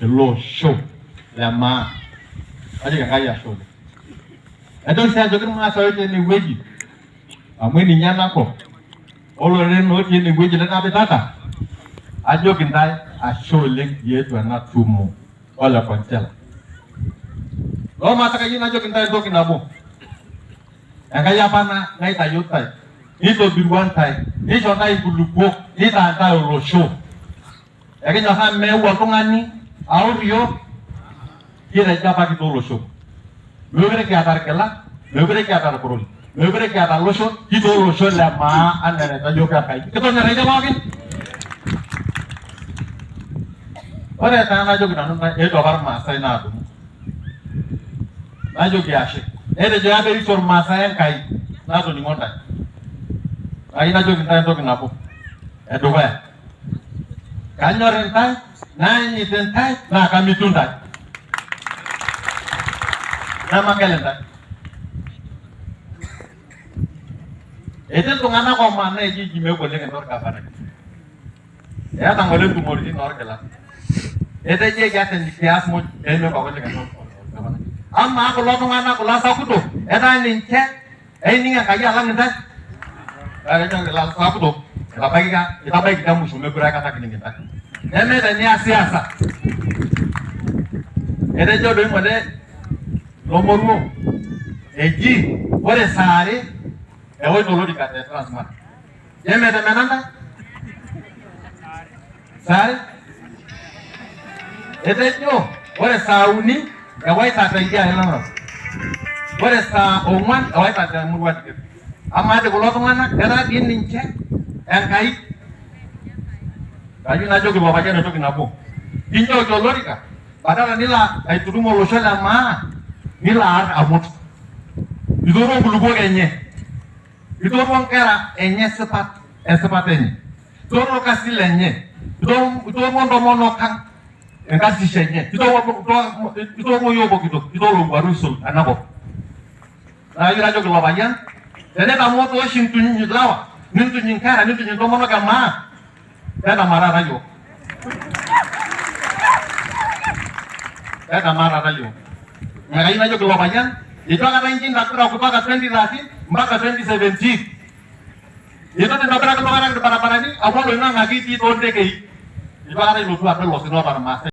Ele osho le maa. Najoki Enkai ashe oleng. Naitoki sii ajoki irmaasai otii enewueji amu eninyi ena kop oloreren otii enewueji linapitata, ajoki intae ashe oleng pietu ena tumo ole Konchela. Loormaasai kayieu najoki intae entoki nabo. Enkai apa naitayio intae, nitobirua intae, nisho intae inkulupuok, nitaa intae olosho. Ekinyorraa meyau oltung'ani aor iyiook, kitejo apa kitii olosho. Meekure kiata irgilat, meekure kiata irkurui, meekure kiata iloshon, kitii olosho le maa anaa enaitayioki Enkai. Kitonyorraitie pookin? Ore taa najoki nanu intae, eetuo apa irmaasai naadumu. Najoki ashe. Netejo apa erisio irmaasai Enkai natoning'o intae. Kayieu najoki intae entoki nabo edukuya. Kanyor intae, naanyit intae naa kamitu intae. Nemagel intae. Etii iltung'anak omanaa eji ji meeku oleng intae orgavanai. Eeta ng'ole ntumoritin oorgilat. Etejo ekias enikias muj peemeku ake oleng intae orgavanai. Amaa kulo tung'anak kulo sakutok etaa ninche Eining Enkai alang intae? Kake ejo ilasakutok, itabaikitia musho mekure aikata kining intae. Neme teniasiasa. Etejo doi ng'ole lomoruo eji ore saa are ewaita olorika te Transmara. Nemetemena ntae? Saa are? Etejo ore saa uni ewaita teidia e Narok. Ore saa ong'uan ewaita te murua Tiket. Amaa dii kulo tung'anak etaa dii ninche Enkai? Kayieu najoki ilo payian entoki nabo. Kinchooki olorika badala nilo aitutum olosho le maa nilo aar amut. Itoruo nkulupuok enye. Itoruo nkera enye sipat esipata enye. Itoruo irkasin lenye. Itoruo intomonok ang enkarsisho enye. Itoruo iyiook pooki toki. Itoruo olowuaru oisul ena kop. Naa kayieu najoki ilo payian tenitamoo doi oshi intuny ilewa, nintuny inkera, nintuny intomonok e maa, tedama taata iyiook. Tedama taata iyiook. Naa kayieu najoki ilo payian eitu aikata incho intobira kutoka 2013 mpaka 2017. Eitu intobiraki iltung'anak irbaribarani amu oloing'ang'e ake itii too ntekei. Eitu aikata ilotu adol osina oota irmaasai.